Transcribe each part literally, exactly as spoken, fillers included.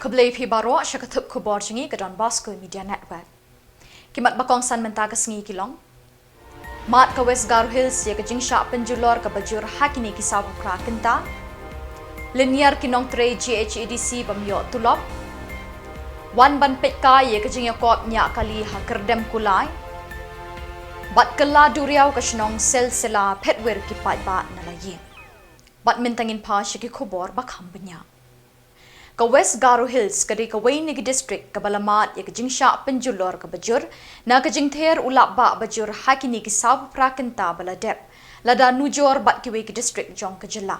Khublei phi baroh sha ka thup khubor jong ngi ka Don Bosco Media Network. Ki mat ba kongsan mynta ka sngi ki long: Mad ka West Garo Hills ïa ka jingshah pynjulor kaba jur ha kine ki saw phew phra kynta. Lynñiar ki nongtrei J H A D C bym ïoh tulop. Wan ban peit kai ïa ka jingïakop ñiah kali ha Kyrdem Kulai. Bad kylla duriaw ka shnong Silsila, phet wir ki paidbah na la ïing. Bad mynta ngin phai sha ki khubor ba kham bniah. Ka West Garo Hills ka dei kawei na ki district kaba la mad ïa ka jingshah pynjulor kaba jur na ka jingther u lapbah ba jur ha kine ki saw phew phra kynta ba la dep, lada nujor bad kiwei ki district jong ka jylla.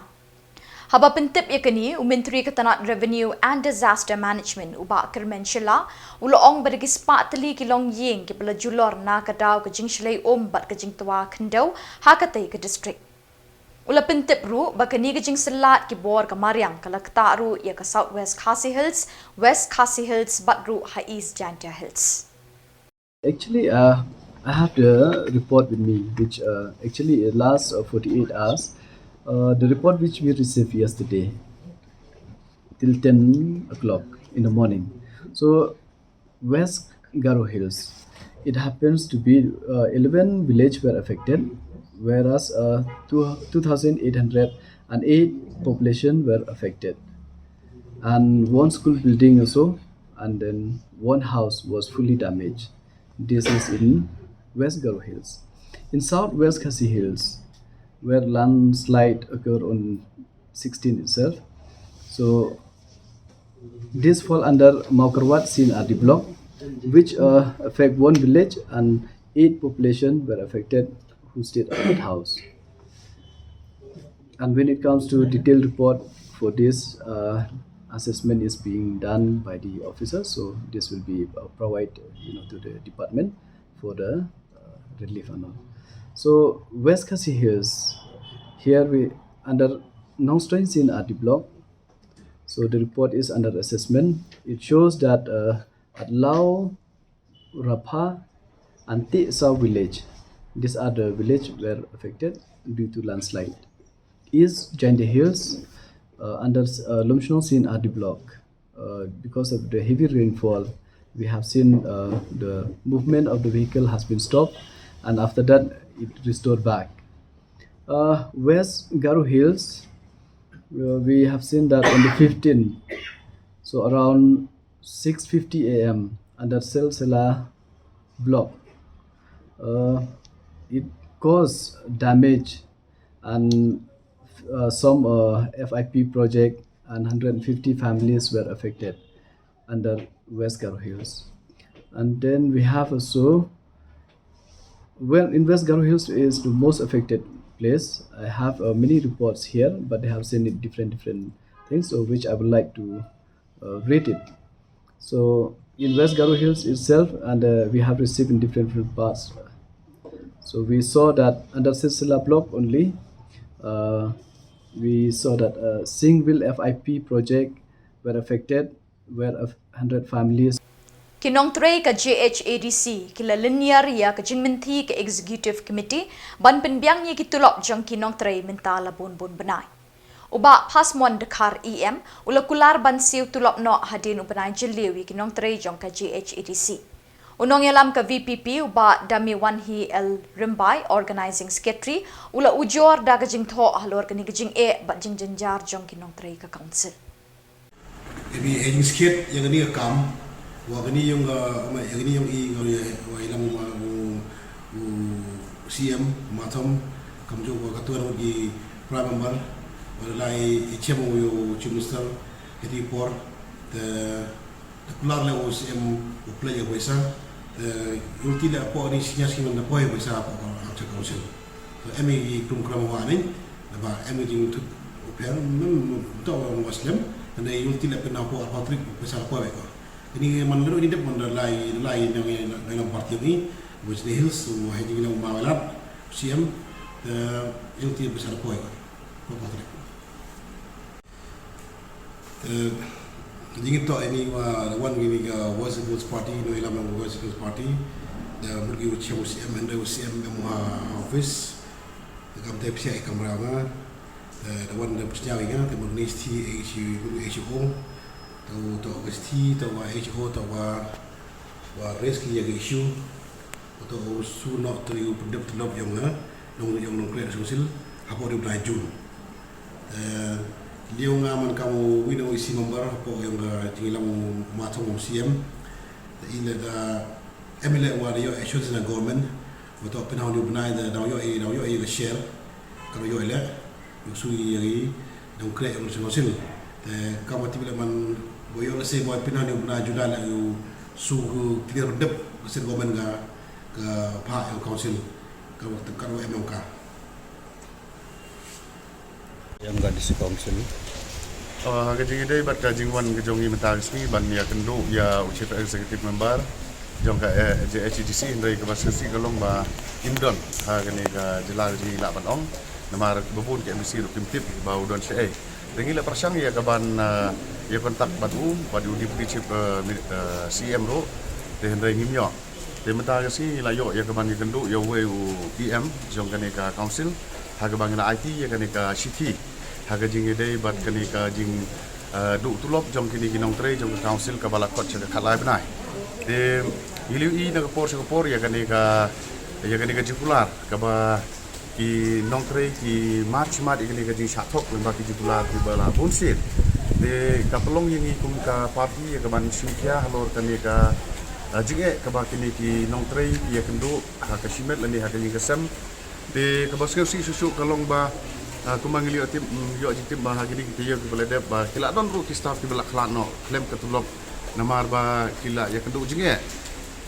Haba pyntip ïa kane, u Myntri ka tnat Revenue and Disaster Management, u Bah Kyrmen Shylla, u la ong ba dei ki spah tylli ki longïing kiba la julor na ka daw ka jingshlei um bad ka jingtwa khyndew ha katei ka district. U la pyntip ruh ba kane ka jingsyllad ki bor ka mariang ka la ktah ruh ïa ka South West Khasi Hills, West Khasi Hills bad ruh ha East Jaintia Hills. Actually, uh, I have the report with me, which, uh, actually, it lasts, uh, forty-eight hours. Uh, the report which we received yesterday till ten o'clock in the morning. So, West Garo Hills, it happens to be, uh, eleven villages were affected, whereas, uh, two, two thousand eight hundred and eight population were affected. And one school building also, and then one house was fully damaged. This is in West Garo Hills. In South West Khasi Hills, where landslide occurred on sixteen itself. So this fall under Mawkyrwat C and R D block, which, uh, affect one village and eight population were affected who stayed at that house. And when it comes to detailed report for this, uh, assessment is being done by the officers, so this will be, uh, provide, you know, to the department for the, uh, relief and all. So West Khasi Hills, here we under Nongstoiñ C and R D block. So the report is under assessment. It shows that, uh, at Law Rapha and Tehsaw village, these are the village were affected due to landslide. East Jaintia Hills, uh, under, uh, Lumshnong C and R D block, uh, because of the heavy rainfall, we have seen, uh, the movement of the vehicle has been stopped, and after that, it restored back. Uh, West Garo Hills, uh, we have seen that on the fifteenth, so around six fifty A M under Silsila block, uh, it caused damage and, uh, some, uh, F I P project and hundred fifty families were affected under West Garo Hills. And then we have also, well, in West Garo Hills is the most affected place. I have, uh, many reports here, but they have sent it different, different things, so which I would like to, uh, read it. So in West Garo Hills itself, and, uh, we have received in different, different parts. So we saw that under Silsila block only, uh, we saw that, uh, single F I P project were affected, where a hundred families. Ki nongtrei ka J H A D C ki la lynñiar ïa ka jingmynthi ka Executive Committee ban pynbiang ïa ki tulop jong ki nongtrei mynta la bun bun bnai. U Bah Phasmon Dkhar, E M, u la kular ban siew tulop noh hadien u bnai Jylliew ïa ki nongtrei jong ka J H A D C. U nongïalam ka V P P, u Bah Damiwanhi L Rymbai, Organising Secretary, u la ujor da ka jingthoh halor kane ka jingeh bad jingjynjar jong ki nongtrei ka Council. Ïa kane ka jingskhiat, ïa kane ka kam, wa kane ïong ka, ïa kane ïong i, nga ïa, wa ïalam u, u C M, Mathom, kamjooh wa katto katne ki Prime Member, wa la i, i chem u ïa u Chief Minister, ïa kane ka por, te, te kular leh u C M u pynlait ïa ka pisa, te, ïulti leh hapoh kane ka senior scheme na poi ïa ka pisa hapoh ka Architect Council. Em i kum kram wa ngi, naba em i jingtut u pher, mem, mem, to wa slem, nane ïulti leh pynhapoh arphew tarik pisa la poi ko. Ini man lero ini dep man da lai, lai nang, nang parti ni, West Hills, so, hai jing nang ma welat, C M, eh, ïulti pisa la poi ko. Arphew tarik. Eh, jingïatoh ini wa wan ini ka Voice of Hills Party, no ïalam Voice of Hills Party, da murgi u C M, hynrei u C M em ha office, da kam te pisa i kamra nga, eh, da wan da pisa i nga, te murgi sti H O, To to ka sthi to wa H O to wa wa raise ki ya ka issue to u su no to u pyndep tulop yong nga nong yong nong kre sungsil hapo di bnai June. Eh, liu nga man kam u wino isi member hapo yong ka jingilang ma thong C M. Ila da M L A wa da yo assurance na government wa to pynhau ni bnai da da yo i da yo i ka share ka yo i le yo su i ya i dong kre yong sungsil. Te kam wa ti bila man bo yo la se bo pynhau ni bnai June la yo su ku clear dep ka sen government ka ka pha yong council ka wa ka wa em yong ka. Yong ka D C Council. Uh, ka jingidei bad ka jingwan ka jong i mynta ka sngi ban ya kyndu ya u Chief Executive Member jong ka eh, J H D C hynrei ka ba sngewsih ka long ba im don ha kane ka jylla ka jingila ban ong namar ba bun ka M D C ruh kim tip ba u don sha ei. Te ngi la pyrshang ya ka ban uh, ya kontak bad u bad u Deputy Chief uh, mi- uh, C M ruh te hynrei ngim yoh. Te mynta ka sngi ngi la yoh ya ka ban ya kyndu ya uwei u E M jong kane ka council ha ka ban ngi la aiti ya kane ka shithi ha ka jingidei bad kane ka jing uh, du tulop jong kine ki nongtrei jong ka council ka ba la kot sha ka khatlai bnai. Te ngi liu i na ka por sha ka por ya kane ka ya kane ka jingkular ka ba ki nongtrei ki mat shimat ya kane ka jingshah thok lem ba ki jingkular ki ba la bun sien. Te ka pynlong ya ngi kum ka party ya ka ban shim khia halor kane ka uh, jingeh ka ba kine ki nongtrei ki ya kyndu ha ka shimet lane ha ka jingkasem. Te ka ba sngewsih shuh shuh ka long ba uh, kumba ngi liu tip mm, yoh jingtip ba ha kine ki taïew ki ba la dep ba ki la don ruh ki staff ki ba la khlad noh khlem ka tulop namar ba ki la ya kyndu jingeh.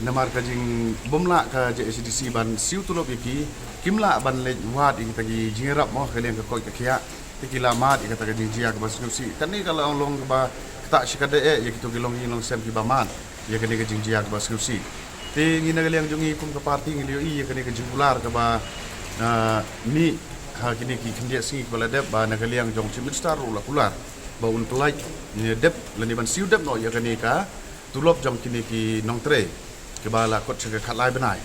Namar ka jingbym lah ka J H D C ban siew tulop ya ki kim lah ban leit wad ya kita ki jingrap mo ka liang ka koit ka khiah. Te ki la mad ya kata ka jingjia ka ba sngewsih kane ka la ong long ka ba kata shi ka dei eh ya kito ki long ki long sem ki ba mad ya kane ka jingjia ka ba sngewsih. Te ngi na ka liang jong ngi kum ka party ngi liu i ya kane ka jingkular ka ba uh, ni ha kine ki khyndiat sngi ka ba la dep ba na ka liang jong Chief Minister ruh la kular ba un pynlait ne dep lane ban siew dep noh ya kane ka tulop jong kine ki nongtrei ki ba la kot sha ka khatlai bnai.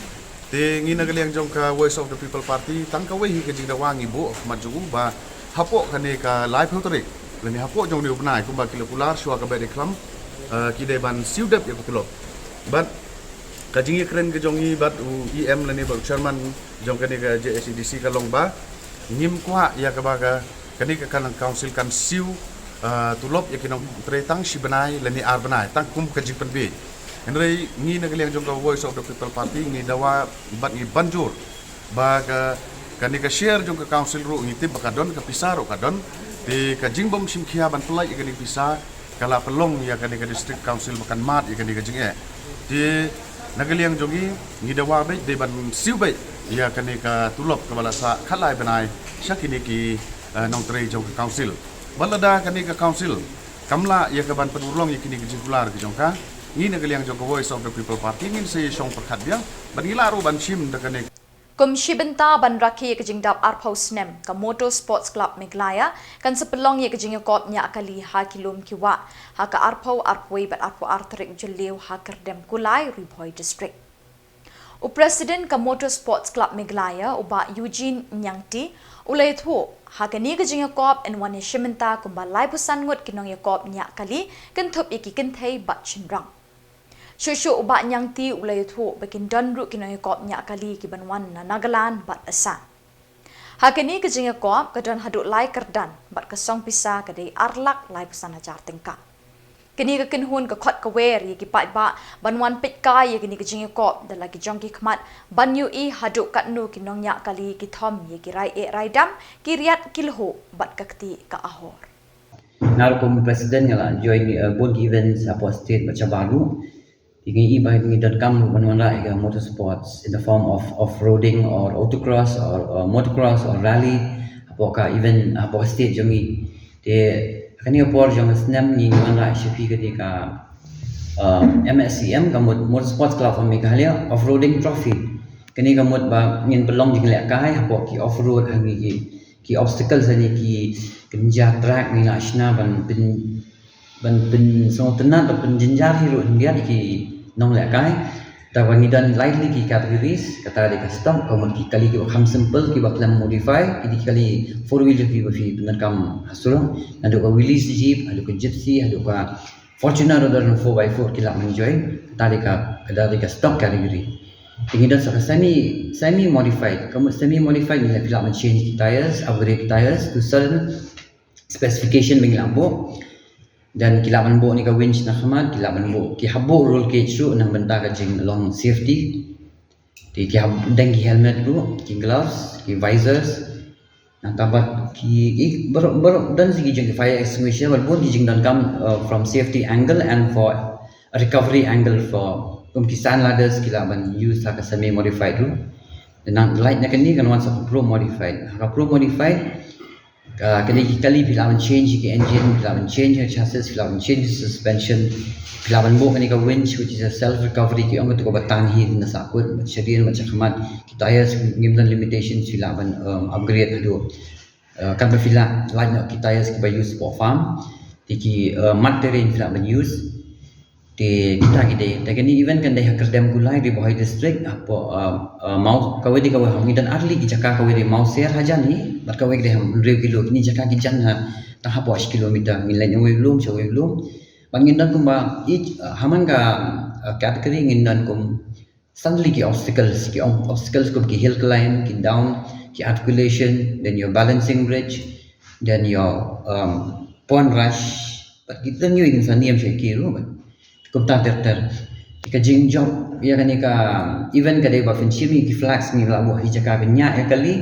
Te ngi na ka liang jong ka Voice of the People Party tang ka wei hi ka jingdawa ngi buh ha khmat jong u ba hapoh kane ka laiphew tarik lane hapoh jong u bnai kumba ki la kular shuwa ka bad i khlam uh, ki dei ban siew dep ya ka tulop. Bad ka jingïakren ka jong ngi bad u E M lane bad u chairman jong kane ka J H D C ka long ba ngim kwah ya ka ba ka kane ka kan council kan siew uh, tulop ya ki nongtrei tang shi bnai lane ar bnai tang kum ka jingpynbeit. Hynrei ngi na ka liang jong ka Voice of the People Party ngi dawa bad ngi banjur ba ka kane ka share jong ka council ruh ngi tip ba ka don ka pisa ruh ka don. Te ka jingbym shim khia ban pynlait ya kane ka pisa ka la pynlong ya kane ka district council ba kan mad ya kane ka jingeh. Te na ka liang jong ngi ngi dawa beit dei ban siew beit ya kane ka tulop ka ba la sah khatlai bnai sha kine ki uh, nongtrei jong ka council. Bad lada kane ka council kam lah ya ka ban pynurlong ya kine ki jingkular ki jong ka ngi na ka liang jong ka Voice of the People Party ngin sa shong pyrkhat biang bad ngi lah ruh ban shim da kane. Kum shi bynta ban rakhe ka jingdap arphew snem ka Motor Sports Club Meghalaya kan sa pynlong ya ka jingïakop ñiah kali ha ki lum ki wah ha ka arphew arphew bad arphew ar tarik Jylliew ha Kyrdem Kulai, Ri Bhoi District. U President ka Motor Sports Club Meghalaya u Bah Eugene Ñiangti u la ïathuh ha kane ka jingïakop yn wan ïashim bynta kumba laiphew san ngut ki nongïakop ñiah kali kynthup ïa ki kynthei bad shynrang. Shuh shuh u Bah Ñiangti u la ïathuh ba kin don ruh ki nongïakop ñiah kali ki ban wan na Nagaland bad Assam. Ha kane ka jingïakop ka don haduh lai kyrdan bad ka song pisa ka dei ar lak laiphew san hajar tyngka. Kane ka kynhun ka khot ka wer ïa ki paidbah ban wan peit kai ïa kane ka jingïakop da la ki jong ki khmat ban ïohi haduh katno ki nongñiah kali ki thom ïa ki rai eh rai dam, ki riat ki lhuh bad ka kti ka ahor. Nga ruh kum president nga la join uh, bun ki events hapoh state bad shabar ruh. Te ngi i ba ngi donkam ruh ban wanrah ïa ka motorsports in the form of off-roading or autocross or uh, motocross or rally hapoh ka event hapoh ka state jong ngi. Te kane ka por jong ka snem ngi ngi wanrah sha phi kane ka uh, M S C M ka Mot- Motorsports Club of Meghalaya Off-Roading Trophy. Kane ka mut ba ngin pynlong jinglehkai hapoh ki off-road ha ngi ki ki obstacles ha ngi ki kynja track ngi la shna ban pyn ban pynsngewtynnat ban pynjynjar hi ruh hynriat ïa ki nonglehkai. Da ba ngi don lai tylli ki categories, kata dei ka stock, ka mut ki kali ki ba kham simple ki ba khlem modify, ki dei ki kali four wheeler ki ba phi pyndonkam ha surok, naduh ka wheelies jeep, haduh ka gypsy, haduh ka Fortuner ruh don four by four ki lah ban join, kata dei ka, kata dei ka stock category. Te ngi don sa ka semi, semi modified. Ka semi modified ngi lah, phi lah ban change ki tires, upgrade ki tires to certain specification ba ngi lah buh. Then ki lah ban buh ïa ka winch na khmat, ki lah ban buh, ki hap buh roll cage ruh na ka bynta ka jinglong safety. Te ki hap don ki helmet ruh, ki gloves, ki visors. Nangta pat ki, ki baroh, baroh don sa ki jong ki fire extinguisher, bad bun ki jingdonkam, uh, from safety angle and for recovery angle for, kum ki sand ladders ki lah ban use ha ka semi modified ruh. Te nang lait na kane kan wan sa ka pro modified. Ha ka pro modified, uh, kane ki kali phi lah ban change ki engine, phi lah ban change ki chassis, phi lah ban change ki suspension, phi lah ban buh kane ka winch, which is a self recovery, ki ong kato kaba tan hi na sahkut, bad shadien, bad shakhmat, ki tires ngim don limitation, phi lah ban, um, upgrade haduh. Uh, katba phi lah, lait noh ki tires kiba use for farm, te ki, uh, mud terrain phi lah ban use. Te kita ki dei, te kane event kan dei ha Kyrdem Kulai, Ri Bhoi District, hapoh, uh, uh, Maw, kawei de kawei, ngi don ar tylli ki jaka, kawei de Mawser hajan hi, bad kawei de ha hynriew kilo, kine jaka ki jan ha, tang hapoh shi kilometer, ngin leit na uwei u lum, sha uwei u lum. Bad ngin don kumba, each, uh, ha man ka, uh, category ngin don kum san tylli ki obstacles, ki ob-, obstacles kum ki hill climb, ki down, ki articulation, then your balancing bridge, then your, um, pond rush, bad ki don ïa ki san niam sha ki ruh bad. Kumta ter ter. Ka jingjop ïa kane ka event ka dei ba phin shim ïa ki flags, ngi lah buh ha ki jaka bniah ïa kali,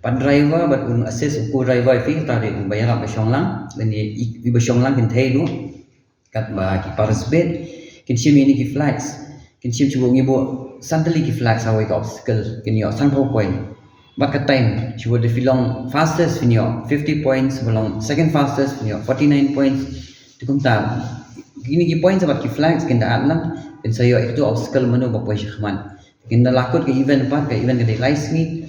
bad driver bad un assist u co-driver ïa phi, te dei uba ïarap ba shong lang, lane i, iba shong lang kin thei ruh. Katba ki participate kin shim ïa kine ki flags, kin shim, shu buh, ngi buh san tylli ki flags ha kawei ka obstacle, kin ïoh sanphew point. Bad ka time, shu buh, lada phi long fastest phin ïoh fifty points, ba long second fastest phin ïoh forty nine points. Te kumta, kine ki points bad ki flags kin da add lang, phin sa ïoh ïa kato obstacle mano ba poi shakhmat. Kin da la kut ka event pat, ka event ka dei lai sngi.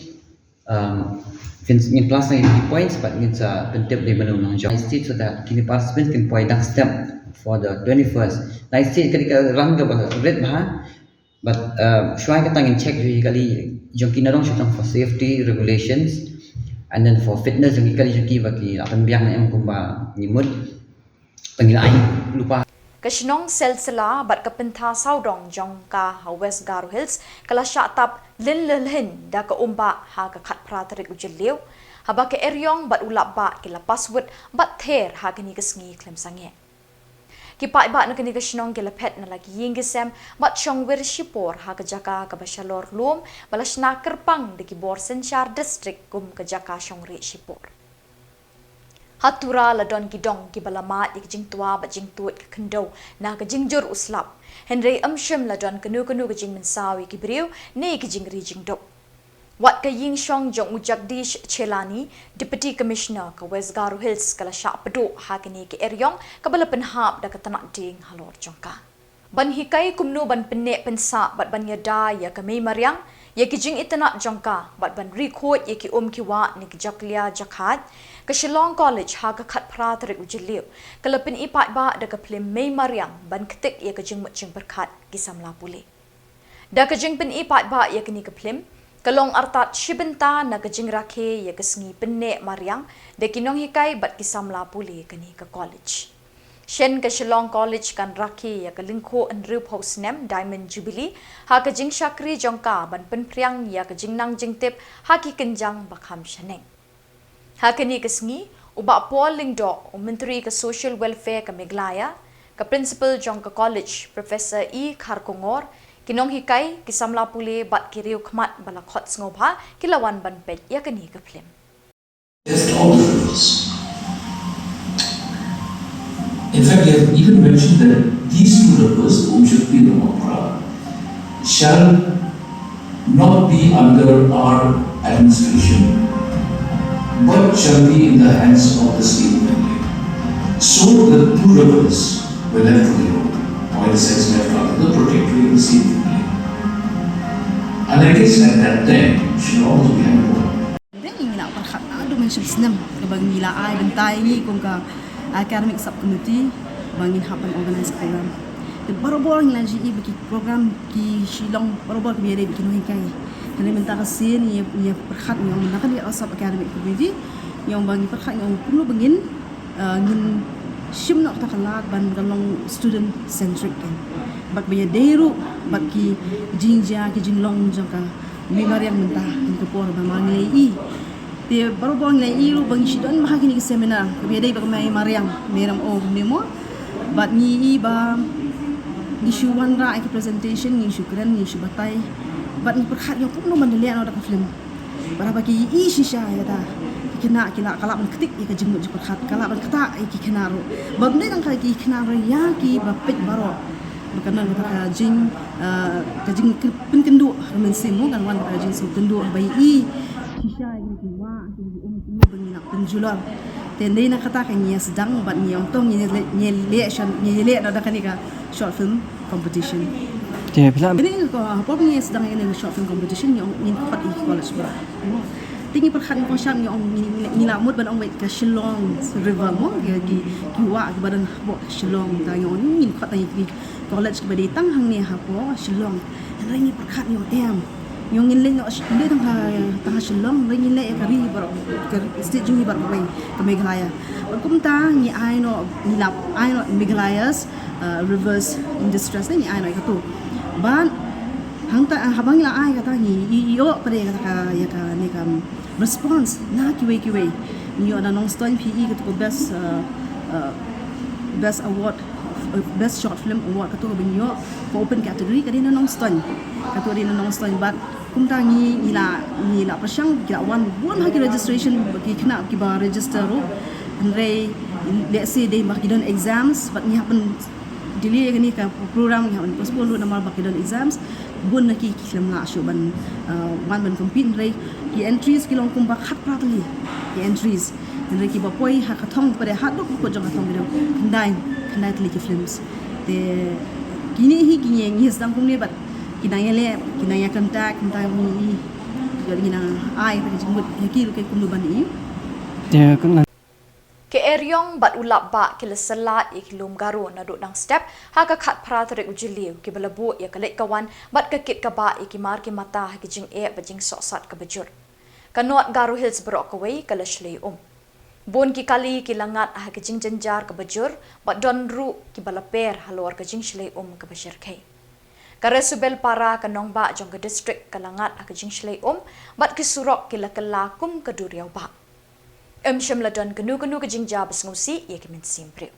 Um, phin, ngin plus na ki points bad ngin sa pyntip dei mano nongjop. Lai stage, so that kine participants kin poi dang step for the twenty-first. Lai stage ka dei ka run kaba rit bha. Bad, uh, shuwa kata ngin check ïa ki kali jong ki, nadong shadong, for safety regulations and then for fitness jong ki kali jong ki, ba ki la pynbiang ne em kumba ngi mut. Pynlait lypa. Ka shnong Silsila bad ka Pyntha Sawdong jong ka ha West Garo Hills ka la shah tap lynlehlein da ka umbah ha ka khatphra tarik u Jylliew, haba ka eriong bad u lapbah ki la paswut bad ther ha kane ka sngi khlem sangeh. Ki paidbah na kane ka shnong ki la phet na la ki ïing ki sem bad shongwir shipor ha ka jaka kaba shalor lum ba la shna kyrpang da ki bor synshar district kum ka jaka shongrieh shipor. Ha Tura la don ki dong kiba la mad ïa ka jingtwa bad jingtuid ka khyndew na ka jingjur u slap. Hynrei ym shym la don kano kano ka jingmynsaw ïa ki briew ne ïa ki jingri jingdup. Wat ka ïing shong jong u Jagdish Chelani, Deputy Commissioner ka West Garo Hills, ka la shah pduh ha kane ka eriong kaba la pynhap da ka tnat dieng halor jong ka. Ban hikai kumno ban pynneh pynsah bad ban ïada ïa ka mei mariang, ïa ki jingitynnad jong ka, bad ban ri khuid ïa ki um ki wah ne ki jaklia jakhait, ka Shillong College ha ka khatphra tarik u Jylliew ka la pyni paidbah da ka phlim Mei Mariang ban ktik ïa ka jingmut jingpyrkhat ki samla pule. Da ka jingpyni paidbah ïa kane ka phlim, ka long artat shi bynta na ka jingrakhe ïa ka sngi pynneh mariang da ki nonghikai bad ki samla pule kane ka college. Shen ka Shillong College kan rakhe ïa ka lyngkhuh hynriewphew snem Diamond Jubilee ha ka jingshakri jong ka ban pynphriang ïa ka jingnang jingtip ha ki kynjang ba kham shaneng. Ha kane ka sngi, u Bah Paul Lyngdoh, u Myntri ka Social Welfare ka Meghalaya, ka Principal jong ka College, Professor E Kharkongor, ki nonghikai, ki samla pule bad ki riewkhmat ba la khot sngewbha ki la wan ban peit ïa kane ka phlim. Test all the rivers. In fact, they have even mentioned that these two rivers, Umshakti and Brahmaputra, shall not be under our administration, but shall be in the hands of the state of Meghalaya. So the two rivers were left to their own, or in a sense left under the protectorate of the state of Meghalaya. And I guess at that time, Shillong was behind the ball. Dang ngi la pyrkhat naduh mynshem snem kaba ngi la ai bynta ïa ngi kum ka academic subcommittee ba ngin hap ban organize program. Te barabor ngi la ïohi ba ki program ki Shillong barabor ki ïadei bad ki nonghikai. Te na mynta ka sien ngi, ngi pyrkhat, ngi ong mynta ka dei sub academic committee, ngi ong ba ngi pyrkhat, ngi ong kumno ba ngin, uh, ngin Shim noh kata ka lad ban ka long student centric kan. Bad ba ïadei ruh bad ki jingjia ki jinglong jong ka mei mariang mynta, ha kane ka por ba ma ngi la ïohi. Te baroh ba ngi la ïohi ruh ba ngi shu don bha ha kine ki seminar kaba ïadei bad ka mei mariang, mei mariang, oh, mei mo. Bad ngi ïohi ba ngi shu wanrah ïa ki presentation, ngi shu kren, ngi shu batai. Bad ngi pyrkhat ïa kumno ban leh noh da ka film. Para ba ki ïohi shisha ïa kata, ki khynnah ki la, ka lah ban ktik ïa ka jingmut jingpyrkhat, ka lah ban ktah ïa ki khynnah ruh. Bym dei tang ka ki khynnah ruh, ïa kiba peit baroh. Ba kan wan kata ka jing, eh, ka jingpynkynduh ka mynsiem mo, kan wan kata ka jingsngewkynduh ba ïohi shisha ïa ki wah, ki um, ki um ba ngi nang pynjulor. Te dei na kata ka ngi ïa sdang bad ngi ong to ngi leh, ngi leh sha, ngi leh da kane ka short film competition. Te phi lah. Kane ka, hapoh ngi sdang ïa kane ka short film competition, ngi ong ngin khot ïa ki college ba. Te ngi pyrkhat, ngi pyrkhat, ngi ong ngi, ngi, ngi la mut ban ong ba ka Shillong River mo, ki, ki, ki wah kiba don hapoh Shillong, te ngi ong ngin khot ïa ki college kiba dei tang hangne hapoh Shillong. Hynrei ngi pyrkhat, ngi ong em. Ngi ong ngin leit noh, leit tang ha, tang ha Shillong, hynrei ngin leit ïa ka ri baroh, ka state jong ngi baroh kawei, ka Meghalaya. Bad kumta ngi ai noh, ngi la ai noh Meghalaya's, uh, Rivers in Distress, ngi ai noh ïa katu. Bad hangta, ah, haba ngi la ai kata ngi ïoh pat ïa kata ka, ïa kane ka response na kiwei kiwei. Ngi ïoh na Nongstoiñ, phi i katu ka best, uh, uh, best award, uh, best short film award, katu kaba ngi ïoh ka open category ka dei na Nongstoiñ. Katu ka dei na Nongstoiñ bad kumta ngi, ngi la, ngi la pyrshang, ki la wan bun ha ki registration, ki khynnah kiba register ruh. Hynrei lehse dei ba ki don exams bad ngi hap ban delay ïa kane ka program, ngi hap ban postpone ruh namar ba ki don exams. Bun na ki ki khlem lah shuh ban, uh, wan ban compete, hynrei ki entries ki long kumba khatphra tylli ki entries. Hynrei kiba poi ha ka thong, pat haduh ka kut jong ka thong ki dang khyndai, khyndai tylli ki films. Te kine hi ki ngi, ngi sdang kumne bad ki nang ïaleh, ki nang ïa contact, mynta ngi, ngi nang ai ka jingmut ïa ki ruh kumno ban i. Te kan Ka eriong bad u lapbah ki la syllat ïa ki lum Garo naduh dang step ha ka khatphra tarik u Jylliew, kiba la buh ïa ka leit ka wan bad ka kit ka bah ïa ki mar ki mata ha ki jingeh bad jingsohsat kaba jur. Ka North Garo Hills baroh kawei ka la shlei um. Bun ki kali ki la ngat ha ki jingjynjar kaba jur bad don ruh kiba la per halor ka jingshlei um kaba shyrkhei. Ka Resubel Para, ka nongbah jong ka district, ka la ngat ha ka jingshlei um bad ki surok ki la kylla kum ka duriaw bah. Ym shym la don kano kano ka jingjia ba sngewsih ïa ki mynsiem briew.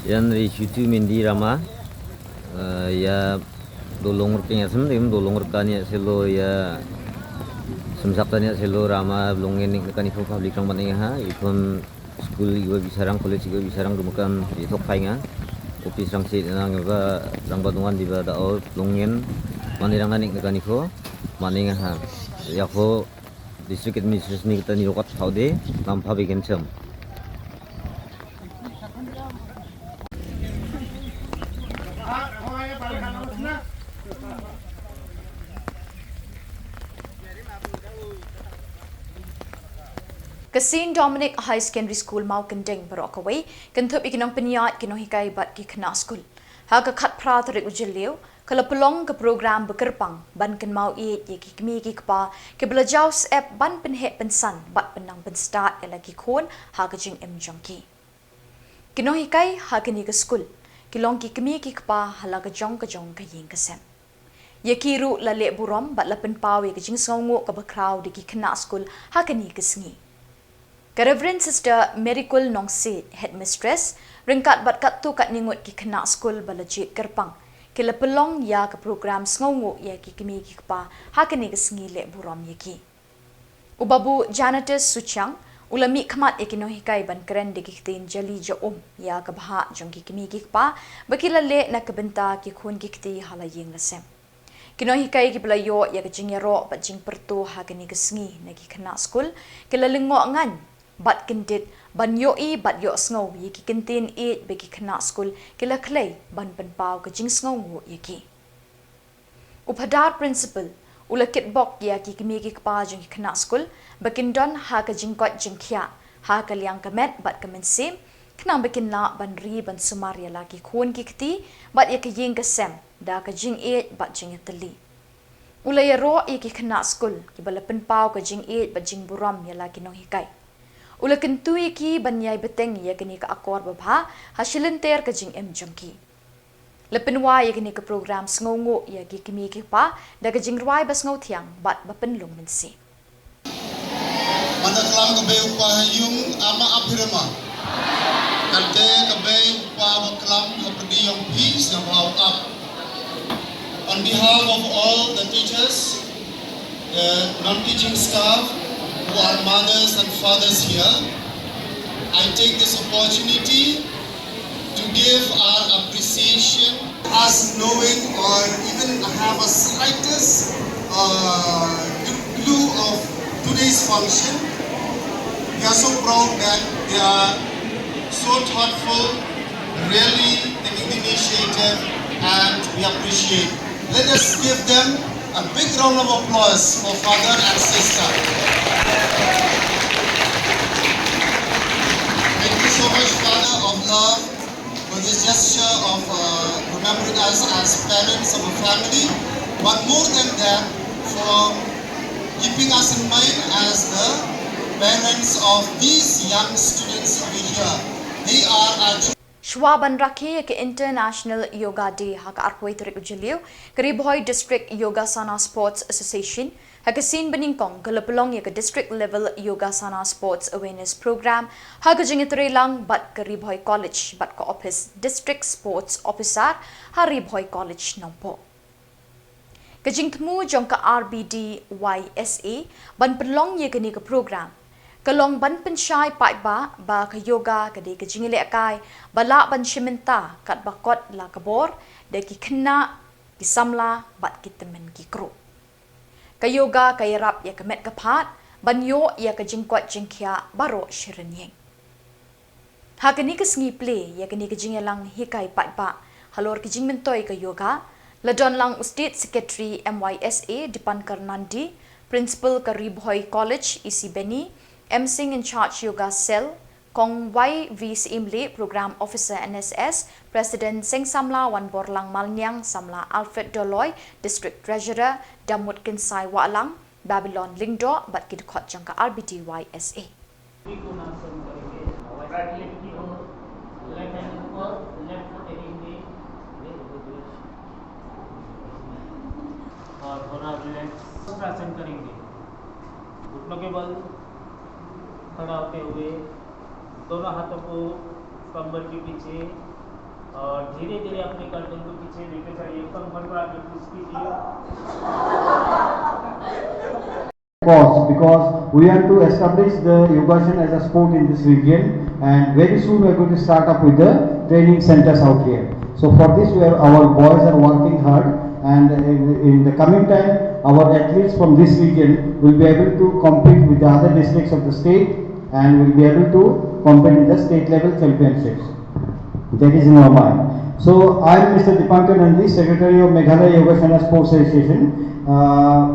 Ïa nri shutu mindi rama, eh, ïa dolong rkeng ïa sem, rim dolong rka nia selo ïa semsak tania selo rama, Longin nik kani pho public rang ban ing ha, iphon school iwa bisarang, college iwa bisarang, dumakam i thok phainga. Office rang si nang ba rang ba dungan di ba da o Longin, mani rang nik kani pho, mani ha. Ïa pho District Administration ni kita ni rokat phau de, nam pha begin sem. Ka Saint Dominic High Secondary School Mawkyndeng baroh kawei, kynthup ïa ki nongpynïaid, ki nonghikai bad ki khynnah skul. Ha ka khatphra tarik u Jylliew, ka la pynlong ka program ba kyrpang ban kynmaw ïeit ïa ki kmie ki kpa kiba la jaw syep ban pynheh pynsan bad pynnang pynstad ïa la ki khun ha ka jingim jong ki. Ki nonghikai ha kane ka skul ki long ki kmie ki kpa ha la ka jong ka jong ka ïing ka sem. Ïa ki ruh la leh burom bad la pynpaw ïa ka jingsngewnguh kaba khraw da ki khynnah skul ha kane ka sngi. Ka Reverend Sister Miracle Nongsiej, Headmistress, ryngkat bad katto katne ngut ki khynnah skul ba la jied kyrpang, ki la pynlong ïa ka program sngewnguh ïa ki kmie ki kpa ha kane ka sngi leh burom ïa ki. U Babu Janatus Suchiang u la mihkhmat ïa ki nonghikai ban kren da ki ktien jali ja um ïa ka bhah jong ki kmie ki kpa ba ki la leh na ka bynta ki khun ki kti ha la ïing la sem. Ki nonghikai kiba la ïoh ïa ka jingïaroh bad jingpyrto ha kane ka sngi na ki khynnah skul ki la lyngngoh ngaiñ bad kyndit ban ïohi bad ïohsngew ïa ki kyntien ïeit ba ki khynnah skul ki la khlei ban pynpaw ka jingsngewnguh ïa ki. U Phadar Principal u la kitbok ïa ki kmie ki kpa jong ki khynnah skul ba kin don ha ka jingkoit jingkhiah ha ka liang ka met bad ka mynsiem, khnang ba kin lah ban ri ban sumar ïa la ki khun ki kti bad ïa ka ïing ka sem da ka jingïeit bad jingïatylli. U la ïaroh ïa ki khynnah skul kiba la pynpaw ka jingïeit bad jingburom ïa la ki nonghikai. U la kyntu ïa ki ban ïai bteng ïa kane ka akor babha ha shilynter ka jingim jong ki. La pynwai ïa kane ka program sngewnguh ïa ki kmie ki kpa da ka jingrwai ba sngewthiang bad ba pynlong mynsiem. Manda klam ka bei u pa ha yung ama ap hirma. Kate ka bei u pa ba klam ha pyrdi yong phi sa ba u ap. On behalf of all the teachers, the non-teaching staff who are mothers and fathers here, I take this opportunity to give our appreciation. Us knowing or even have a slightest uh, clue of today's function, we are so proud that they are so thoughtful, really taking the initiative, and we appreciate. Let us give them a big round of applause for father and sister. Thank you so much, Father of Love, for this gesture of uh, remembering us as parents of a family, but more than that, for keeping us in mind as the parents of these young students over here. They are our children. Shuwa ban rakhe ïa ka International Yoga Day ha ka arphew tarik u Jylliew, ka Ri Bhoi District Yogasana Sports Association ha ka sien banyngkong ka la pynlong ïa ka District Level Yogasana Sports Awareness Program ha ka jingïatreilang bad ka Ri Bhoi College bad ka ophis District Sports Officer ha Ri Bhoi College Nongpoh. Ka jingthmu jong ka R B D Y S A ban pynlong ïa kane ka program ka long ban pynshai paidbah ba ka yoga ka dei ka jingïalehkai ba lah ban shim bynta katba kot la ka bor da ki khynnah, ki samla bad ki tymmen ki kro. Ka yoga ka ïarap ïa ka met ka phad ban ïoh ïa ka jingkoit jingkhiah baroh shi rynïeng. Ha kane ka sngi plie ïa kane ka jingïalang hikai paidbah halor ka jingmyntoi ka yoga, la don lang u State Secretary M Y S A Dipankar Nandi, Principal ka Ri Bhoi College E C Beni, M Singh in charge Yoga Cell, Kong Y V Syiemlieh, Program Officer N S S, President Seng Samla Wanborlang Malniang, Samla Alfred Doloi, District Treasurer Damut Kynsai Wahlang, Babylon Lyngdoh bad ki dkhot jong ka R B D Y S A. और थोड़ा रिलैक्स आसन करेंगे। घुटनों के बल खड़ा होते हुए दोनों हाथों को कंबल के पीछे और धीरे धीरे अपने गर्दन को पीछे लेके जाइए। कंबल पर आके पुश कीजिए। Cause, because we want to establish the Yogashan as a sport in this region, and very soon we are going to start up with the training centers out here. So for this, we are, our boys are working hard, and in, in the coming time, our athletes from this region will be able to compete with the other districts of the state, and will be able to compete in the state level championships. That is in our mind. So I am Mister Dipankar Nandi, Secretary of Meghalaya Yogasana Sports Association. Uh,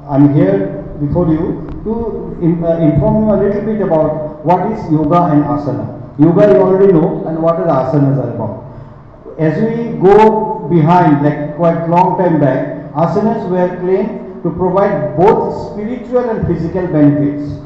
I'm here before you to in, uh, inform you a little bit about what is yoga and asana. Yoga you already know, and what the asanas are about. As we go behind, like, quite long time back, asanas were claimed to provide both spiritual and physical benefits.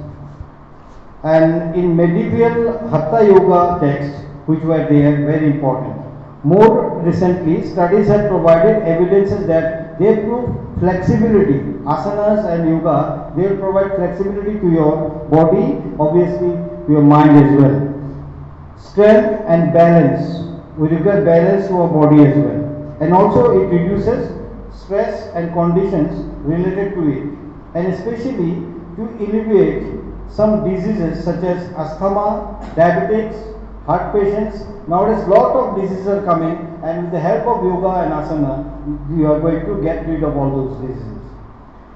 And in medieval Hatha Yoga texts, which were there, very important. More recently, studies have provided evidences that they prove flexibility. Asanas and yoga, they will provide flexibility to your body, obviously to your mind as well. Strength and balance, we require balance to our body as well. And also it reduces stress and conditions related to it, and especially to alleviate some diseases such as asthma, diabetics, heart patients. Nowadays, lot of diseases are coming, and with the help of yoga and asana, you are going to get rid of all those diseases.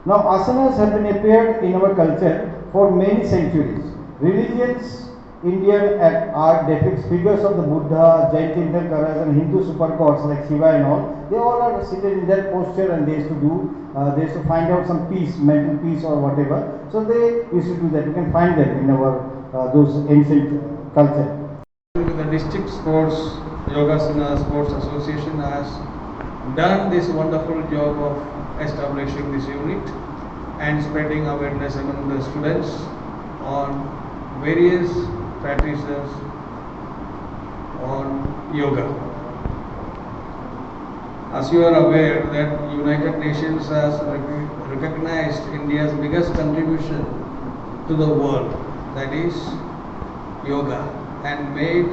Now, asanas have been appeared in our culture for many centuries. Religions Indian art depicts figures of the Buddha, Jain Tirthankaras, and Hindu super gods like Shiva and all. They all are seated in that posture and they used to do, uh, they used to find out some peace, mental peace or whatever. So they used to do that. You can find them in our, uh, those ancient culture. With the District Sports Yogasana Sports Association has done this wonderful job of establishing this unit and spreading awareness among the students on various practices on yoga. As you are aware that United Nations has rec- recognized India's biggest contribution to the world, that is yoga, and made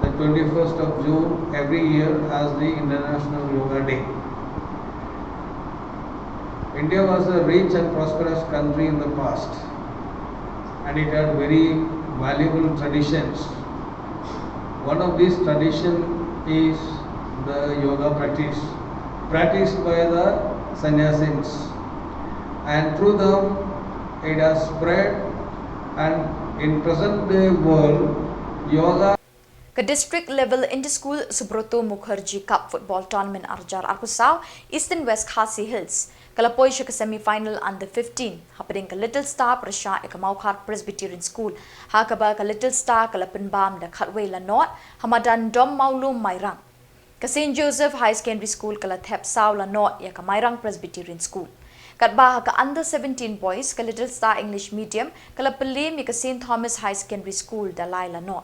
the twenty-first of June every year as the International Yoga Day. India was a rich and prosperous country in the past, and it had very valuable traditions. One of these tradition is the yoga practice, practiced by the sannyasins, and through them it has spread, and in present day world, yoga Ka District Level Inter-School Subroto Mukherjee Cup Football Tournament ar hajar arphew saw, Eastern West Khasi Hills ka la poi sha ka semi-final under fifteen hapdeng ka Little Star pyrshah ïa ka Mawkhar Presbyterian School, ha kaba ka Little Star ka la pynbam da khatwei la nod ha madan Dom Mawlum Mairang. Ka Saint Joseph Higher Secondary School ka la thep saw la nod ïa ka Mairang Presbyterian School. Katba ha ka under seventeen boys, ka Little Star English Medium ka la pynliem ïa ka Saint Thomas Higher Secondary School da lai la nod.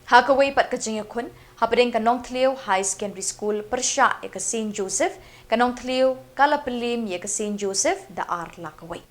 Ha kawei pat ka jingïakhun, hapdeng ka Nongthliew Higher Secondary School pyrshah ïa ka Saint Joseph, ka Nongthliew ka la pynliem ïa ka Saint Joseph da ar la kawei.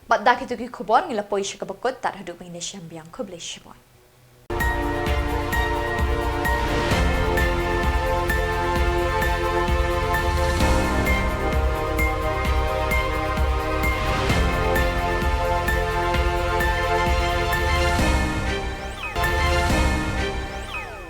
Bad da kito ki khubor ngi la poi sha kaba kut, tad haduh ba ngin ïashem biang, khublei shibun.